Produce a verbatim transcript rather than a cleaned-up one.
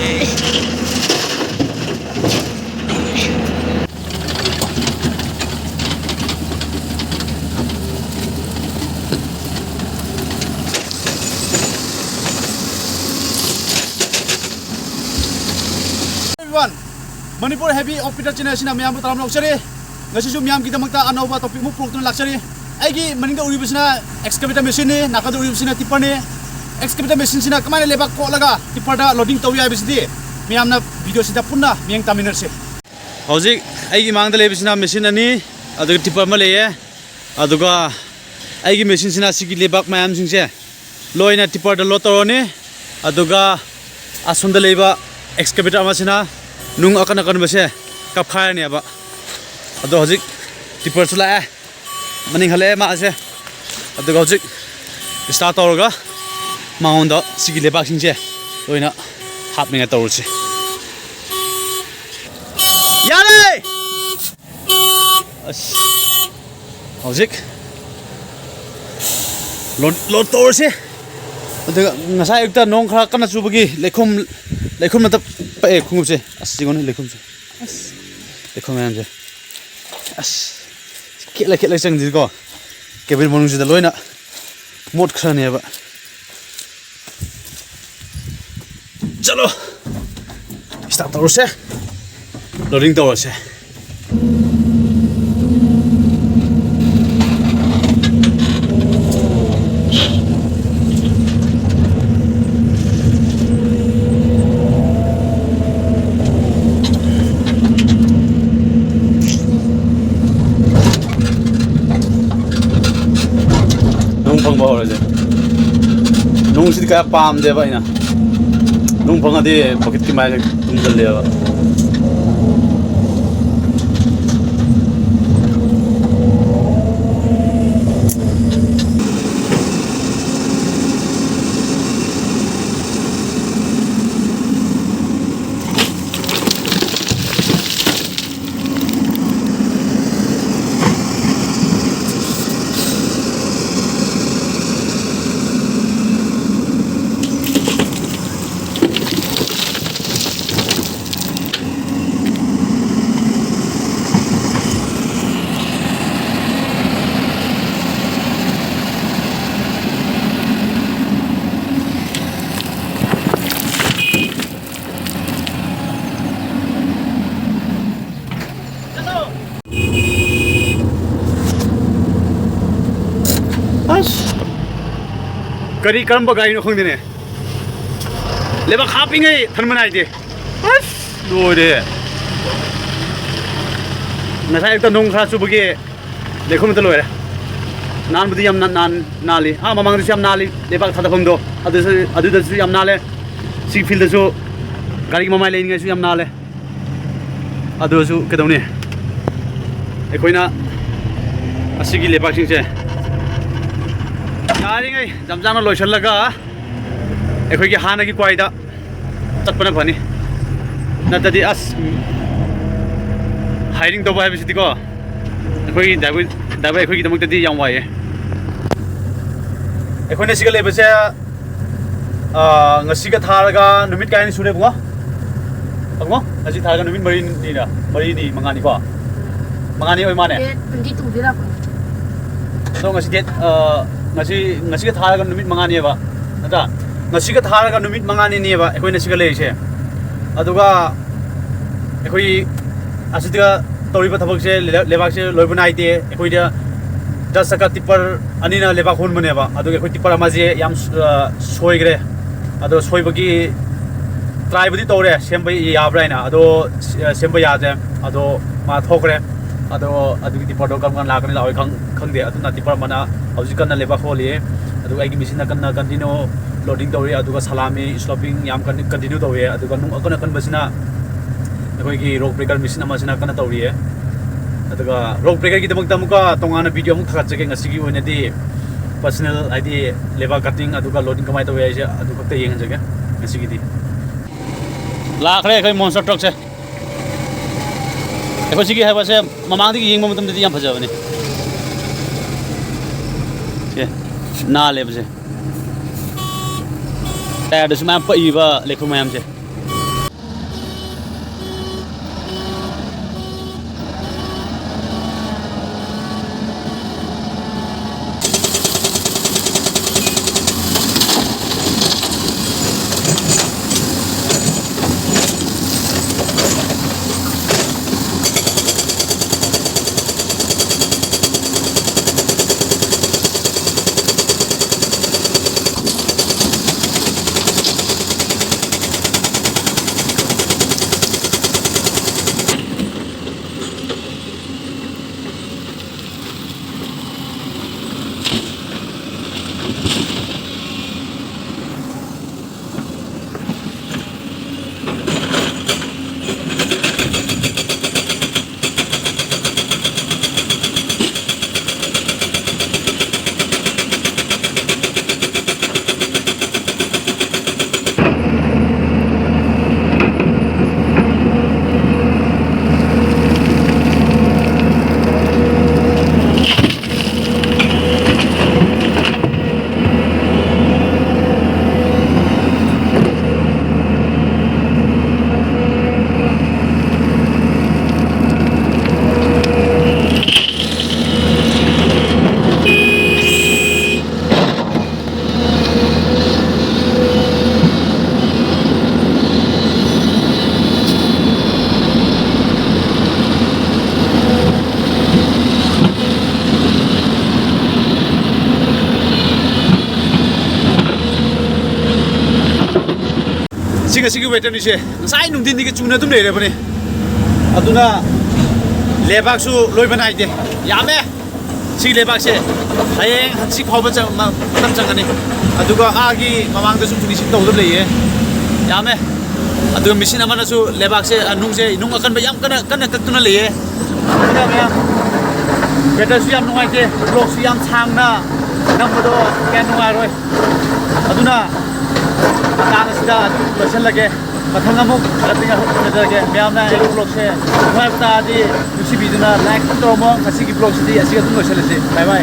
Everyone, Manipur Heavy Outfitter channel ꯑꯁꯤꯅ ꯃꯌꯥꯝꯕꯨ ꯇꯔꯥꯝꯅ ꯑꯣꯛꯆꯔꯤ꯫ ꯉꯁꯤꯁꯨ ꯃꯌꯥꯝꯒꯤꯗꯃꯛꯇ ꯑꯅꯧꯕ topic ꯑꯃ ꯄꯨꯔꯛꯇꯨꯅ ꯂꯥꯛꯆꯔꯤ꯫ ꯑꯩꯒꯤ ꯃꯅꯤꯡꯗ ꯎꯔꯤꯕꯁꯤꯅ excavator machine ꯅꯤ, ꯅꯥꯀꯟꯗ ꯎꯔꯤꯕꯁꯤꯅ tipper ꯅꯤ꯫ Excavator machine ꯁꯤꯅ ꯀꯃꯥꯏꯅ ꯂꯩꯕꯥꯛ ꯀꯣꯠꯂꯒ tipper ꯗ loading ꯇꯧꯏ ꯍꯥꯏꯕꯁꯤꯗꯤ ꯃꯌꯥꯝꯅ video ꯁꯤꯗ ꯄꯨꯟꯅ ꯃꯤꯠꯌꯦꯡ ꯇꯥꯃꯤꯟꯅꯔꯁꯤ꯫ ꯍꯧꯖꯤꯛ ꯑꯩꯒꯤ ꯃꯥꯡꯗ ꯂꯩꯕꯁꯤꯅ machine ꯑꯅꯤ, ꯑꯗꯨꯒ tipper ꯑꯃ ꯂꯩꯌꯦ꯫ ꯑꯗꯨꯒ ꯑꯩꯒꯤ machine ꯁꯤꯅ ꯁꯤꯒꯤ ꯂꯩꯕꯥꯛ ꯃꯌꯥꯝꯁꯤꯡꯁꯦ ꯂꯣꯏꯅ tipper ꯗ load ꯇꯧꯔꯅꯤ꯫ ꯑꯗꯨꯒ ꯑꯁꯣꯝꯗ ꯂꯩꯕ excavator ꯑꯃꯁꯤꯅ ꯅꯨꯡ ꯑꯀꯟ ꯑꯀꯟꯕꯁꯦ ꯀꯞꯈꯥꯏꯔꯅꯦꯕ꯫ ꯑꯗꯣ ꯍꯧꯖꯤꯛ tipper ꯁꯨ ꯂꯥꯛꯑꯦ, ꯃꯅꯤꯡ ꯍꯜꯂꯛꯑꯦ ꯃꯥꯁꯦ꯫ ꯑꯗꯨꯒ ꯍꯧꯖꯤꯛ start ꯇꯧꯔꯒ ꯃꯉꯣꯟꯗ ꯁꯤꯒꯤ ꯂꯩꯕꯥꯛꯁꯤꯡꯁꯦ ꯂꯣꯏꯅ ꯍꯥꯞꯅꯤꯡꯉꯥꯏ ꯇꯧꯔꯁꯤ꯫ ꯌꯥꯔꯦ! ꯑꯁ, ꯍꯧꯖꯤꯛ load, load ꯇꯧꯔꯁꯦ꯫ ꯑꯗꯨꯒ ꯉꯁꯥꯏ ꯑꯌꯨꯛꯇ ꯅꯣꯡ ꯈꯔ ꯀꯟꯅ ꯆꯨꯕꯒꯤ ꯂꯩꯈꯣꯝ, ꯂꯩꯈꯣꯝ ꯅꯠꯇ ꯄꯛꯑꯦ ꯈꯣꯡꯎꯞꯁꯦ꯫ ꯑꯁ, ꯌꯦꯡꯉꯨꯅꯦ ꯂꯩꯈꯣꯝꯁꯦ꯫ ꯑꯁ, ꯂꯩꯈꯣꯝ ꯃꯌꯥꯝꯁꯦ꯫ ꯑꯁ, ꯈꯦꯠꯂ ꯈꯦꯠꯂ ꯆꯪꯁꯤꯀꯣ꯫ Cabin ꯃꯅꯨꯡꯁꯤꯗ ꯂꯣꯏꯅ ꯃꯣꯠꯈ꯭ꯔꯅꯦꯕ꯫ ꯆꯠꯂꯣ꯫ Start ꯇꯧꯔꯁꯦ꯫ Loading ꯇꯧꯔꯁꯦ꯫ ꯅꯨꯡ ꯐꯪꯕ ꯍꯧꯔꯁꯦ꯫ ꯅꯨꯡꯁꯤꯗꯤ ꯀꯌꯥ ꯄꯥꯝꯗꯦꯕ ꯑꯩꯅ꯫ ꯅꯨꯡ ꯐꯪꯉꯗꯤ pocket ꯀꯤ ꯃꯥꯏꯅ ꯇꯨꯝꯁꯤꯜꯂꯦꯕ꯫ ꯀꯔꯤ, ꯀꯔꯝꯕ ꯒꯥꯔꯤꯅꯣ ꯈꯪꯗꯦꯅꯦ꯫ ꯂꯩꯕꯥꯛ ꯍꯥꯞꯄꯤꯉꯩ ꯊꯟꯕ ꯅꯥꯏꯗꯦ꯫ ꯑꯁ, ꯂꯣꯏꯔꯦ꯫ ꯉꯁꯥꯏ ꯑꯌꯨꯛꯇ ꯅꯣꯡ ꯈꯔ ꯆꯨꯕꯒꯤ ꯂꯩꯈꯣꯝꯗ ꯂꯣꯏꯔꯦ꯫ ꯅꯥꯟꯕꯗꯤ ꯌꯥꯝ ꯅꯥꯟ-, ꯅꯥꯟ-, ꯅꯥꯜꯂꯤ꯫ ꯑꯥ, ꯃꯃꯥꯡꯗꯁꯨ ꯌꯥꯝ ꯅꯥꯜꯂꯤ꯫ ꯂꯩꯕꯥꯛ ꯊꯥꯗꯐꯝꯗꯣ ꯑꯗꯨꯁꯨ, ꯑꯗꯨꯗꯁꯨ ꯌꯥꯝ ꯅꯥꯜꯂꯦ꯫ ꯁꯤ ꯐꯤꯜꯗꯁꯨ ꯒꯥꯔꯤꯒꯤ ꯃꯃꯥꯏ ꯂꯩꯅꯤꯡꯉꯥꯏꯁꯨ ꯌꯥꯝ ꯅꯥꯜꯂꯦ꯫ ꯑꯗꯨꯁꯨ ꯀꯩꯗꯧꯅꯤ? ꯑꯩꯈꯣꯏꯅ ꯑꯁꯤꯒꯤ ꯂꯩꯕꯥꯛꯁꯤꯡꯁꯦ ꯌꯥꯔꯤꯉꯩ ꯖꯝꯖꯥꯅ ꯂꯣꯏꯁꯤꯜꯂꯒ ꯑꯩꯈꯣꯏꯒꯤ ꯍꯥꯟꯅꯒꯤ ꯈ꯭ꯋꯥꯏꯗ ꯆꯠꯄꯅ ꯐꯅꯤ꯫ ꯅꯠꯇ꯭ꯔꯗꯤ ꯑꯁ, hiring ꯇꯧꯕ ꯍꯥꯏꯕꯁꯤꯗꯤꯀꯣ, ꯑꯩꯈꯣꯏꯒꯤ driver, driver ꯑꯩꯈꯣꯏꯒꯤꯗꯃꯛꯇꯗꯤ ꯌꯥꯝ ꯋꯥꯏꯌꯦ꯫ ꯑꯩꯈꯣꯏꯅ ꯁꯤꯒ ꯂꯩꯕꯁꯦ, ꯑꯥ, ꯉꯁꯤꯒ ꯊꯥꯔꯒ ꯅꯨꯃꯤꯠ ꯀꯌꯥꯅꯤ ꯁꯨꯔꯦ, ꯏꯕꯨꯡꯉꯣ? ꯏꯕꯨꯡꯉꯣ, ꯉꯁꯤ ꯊꯥꯔꯒ ꯅꯨꯃꯤꯠ ꯃꯔꯤꯅꯤꯔ? ꯃꯔꯤꯅꯤ, ꯃꯉꯥꯅꯤꯀꯣ? ꯃꯉꯥꯅꯤ ꯑꯣꯏ ꯃꯥꯅꯦ꯫ Date twenty two ꯗ ꯂꯥꯛꯄꯅꯦ꯫ ꯑꯗꯣ ꯉꯁꯤ date, ꯑꯥ, ꯉꯁꯤ, ꯉꯁꯤꯒ ꯊꯥꯔꯒ ꯅꯨꯃꯤꯠ ꯃꯉꯥꯅꯤꯕ, ꯅꯠꯇ꯭ꯔꯥ? ꯉꯁꯤꯒ ꯊꯥꯔꯒ ꯅꯨꯃꯤꯠ ꯃꯉꯥꯅꯤꯅꯦꯕ ꯑꯩꯈꯣꯏꯅ ꯁꯤꯒ ꯂꯩꯔꯤꯁꯦ꯫ ꯑꯗꯨꯒ ꯑꯩꯈꯣꯏ ꯑꯁꯤꯗ ꯇꯧꯔꯤꯕ ꯊꯕꯛꯁꯦ, ꯂꯩ-, ꯂꯩꯕꯥꯛꯁꯦ ꯂꯣꯏꯕ ꯅꯥꯏꯗꯦ꯫ ꯑꯩꯈꯣꯏꯗ just ꯆꯀꯥ tipper ꯑꯅꯤꯅ ꯂꯩꯕꯥꯛ ꯍꯣꯟꯕꯅꯦꯕ꯫ ꯑꯗꯨꯒ ꯑꯩꯈꯣꯏ tipper ꯑꯃꯁꯦ ꯌꯥꯝ, ꯑ, ꯁꯣꯏꯈ꯭ꯔꯦ꯫ ꯑꯗꯣ ꯁꯣꯏꯕꯒꯤ try ꯕꯨꯗꯤ ꯇꯧꯔꯦ, ꯁꯦꯝꯕ ꯌꯥꯕ꯭ꯔꯥ ꯍꯥꯏꯅ꯫ ꯑꯗꯣ ꯁꯦ-, ꯁꯦꯝꯕ ꯌꯥꯗ꯭ꯔꯦ꯫ ꯑꯗꯣ ꯃꯥ ꯊꯣꯛꯈ꯭ꯔꯦ꯫ ꯑꯗꯣ ꯑꯗꯨꯒꯤ tipper ꯗꯣ ꯀꯔꯝ ꯀꯥꯟꯗ ꯂꯥꯛꯀꯅꯤ, ꯂꯥꯛꯑꯣꯏ ꯈꯪ-, ꯈꯪꯗꯦ꯫ ꯑꯗꯨꯅ tipper ꯑꯃꯅ ꯍꯧꯖꯤꯛ ꯀꯟꯅ ꯂꯩꯕꯥꯛ ꯍꯣꯜꯂꯤꯌꯦ꯫ ꯑꯗꯨꯒ ꯑꯩꯒꯤ machine ꯅ ꯀꯟꯅ continue loading ꯇꯧꯔꯤ꯫ ꯑꯗꯨꯒ salami, sloping ꯌꯥꯝ ꯀꯟꯅ continue ꯇꯧꯔꯤ꯫ ꯑꯗꯨꯒ ꯅꯨꯡ ꯑꯀꯟ ꯑꯀꯟꯕꯁꯤꯅ ꯑꯩꯈꯣꯏꯒꯤ rock breaker machine ꯑꯃꯁꯤꯅ ꯀꯟꯅ ꯇꯧꯔꯤꯌꯦ꯫ ꯑꯗꯨꯒ rock breaker ꯒꯤꯗꯃꯛꯇ ꯑꯃꯨꯛꯀ ꯇꯣꯉꯥꯟꯅ video ꯑꯃꯨꯛ ꯊꯥꯒꯠꯆꯒꯦ꯫ ꯉꯁꯤꯒꯤ ꯑꯣꯏꯅꯗꯤ personal, ꯍꯥꯏꯗꯤ ꯂꯩꯕꯥꯛ cutting ꯑꯗꯨꯒ loading ꯀꯃꯥꯏꯅ ꯇꯧꯋꯤ ꯍꯥꯏꯁꯦ ꯑꯗꯨ ꯈꯛꯇ ꯌꯦꯡꯍꯟꯖꯒꯦ ꯉꯁꯤꯒꯤꯗꯤ꯫ ꯂꯥꯛꯈ꯭ꯔꯦ ꯑꯩꯈꯣꯏ monster truck ꯁꯦ꯫ ꯑꯩꯈꯣꯏ ꯁꯤꯒꯤ ꯍꯥꯏꯕꯁꯦ ꯃꯃꯥꯡꯗꯒꯤ ꯌꯦꯡꯕ ꯃꯇꯝꯗꯗꯤ ꯌꯥꯝ ꯐꯖꯕꯅꯤ꯫ ꯁꯦ, ꯅꯥꯜꯂꯦꯕꯁꯦ꯫ Tyre ꯗꯁꯨ ꯃꯌꯥꯝ ꯄꯛꯏꯕ ꯂꯩꯈꯣꯝ ꯃꯌꯥꯝꯁꯦ꯫ ꯉꯁꯤꯒꯤ ꯋꯦꯗꯔꯅꯤꯁꯦ ꯉꯁꯥꯏ ꯅꯨꯡꯊꯤꯟꯗꯒꯤ ꯆꯨꯅ ꯑꯗꯨꯝ ꯂꯩꯔꯕꯅꯦ꯫ ꯑꯗꯨꯅ ꯂꯩꯕꯥꯛꯁꯨ ꯂꯣꯏꯕ ꯅꯥꯏꯗꯦ, ꯌꯥꯝꯃꯦ꯫ ꯁꯤ ꯂꯩꯕꯥꯛꯁꯦ ꯍꯌꯦꯡ ꯍꯪꯆꯤꯠ ꯐꯥꯎꯕ ꯆꯪ-, ꯃ-, ꯃꯇꯝ ꯆꯪꯒꯅꯤ꯫ ꯑꯗꯨꯒ ꯑꯥꯒꯤ ꯃꯃꯥꯡꯗꯁꯨ ꯐꯤꯅꯤꯁꯤꯡ ꯇꯧꯗꯕ ꯂꯩꯌꯦ, ꯌꯥꯝꯃꯦ꯫ ꯑꯗꯨꯒ ꯃꯦꯆꯤꯟ ꯑꯃꯅꯁꯨ ꯂꯩꯕꯥꯛꯁꯦ, ꯑ, ꯅꯨꯡꯁꯦ, ꯅꯨꯡ ꯑꯀꯟꯕ ꯌꯥꯝ ꯀꯟꯅ, ꯀꯟꯅ ꯀꯛꯇꯨꯅ ꯂꯩꯌꯦ꯫ ꯑꯗꯨꯅ ꯃꯌꯥꯝ, ꯋꯦꯗꯔꯁꯨ ꯌꯥꯝ ꯅꯨꯡꯉꯥꯏꯇꯦ, ꯕ꯭ꯂꯣꯛꯁꯨ ꯌꯥꯝ ꯁꯥꯡꯅ ꯅꯝꯕꯗꯣ ꯀꯌꯥ ꯅꯨꯡꯉꯥꯏꯔꯣꯏ꯫ ꯑꯗꯨꯅ ꯃꯇꯥꯡ ꯑꯁꯤꯗ ꯑꯗꯨꯝ ꯂꯣꯏꯁꯤꯜꯂꯒꯦ꯫ ꯃꯊꯪ ꯑꯃꯨꯛ ꯊꯥꯒꯠꯅꯤꯡꯉꯥꯏ ꯍꯣꯠꯅꯖꯔꯒꯦ꯫ ꯃꯌꯥꯝꯅ ꯑꯩꯒꯤ ꯕ꯭ꯂꯣꯛꯁꯦ ꯅꯨꯡꯉꯥꯏꯕ ꯇꯥꯔꯗꯤ ꯅꯨꯡꯁꯤꯕꯤꯗꯨꯅ ꯂꯥꯏꯛ ꯑꯗꯨꯝ ꯇꯧꯔꯝꯃꯣ꯫ ꯉꯁꯤꯒꯤ ꯕ꯭ꯂꯣꯛꯁꯤꯗꯤ ꯑꯁꯤꯒ ꯑꯗꯨꯝ ꯂꯣꯏꯁꯤꯜꯂꯁꯤ꯫ ꯕꯥꯏ ꯕꯥꯏ꯫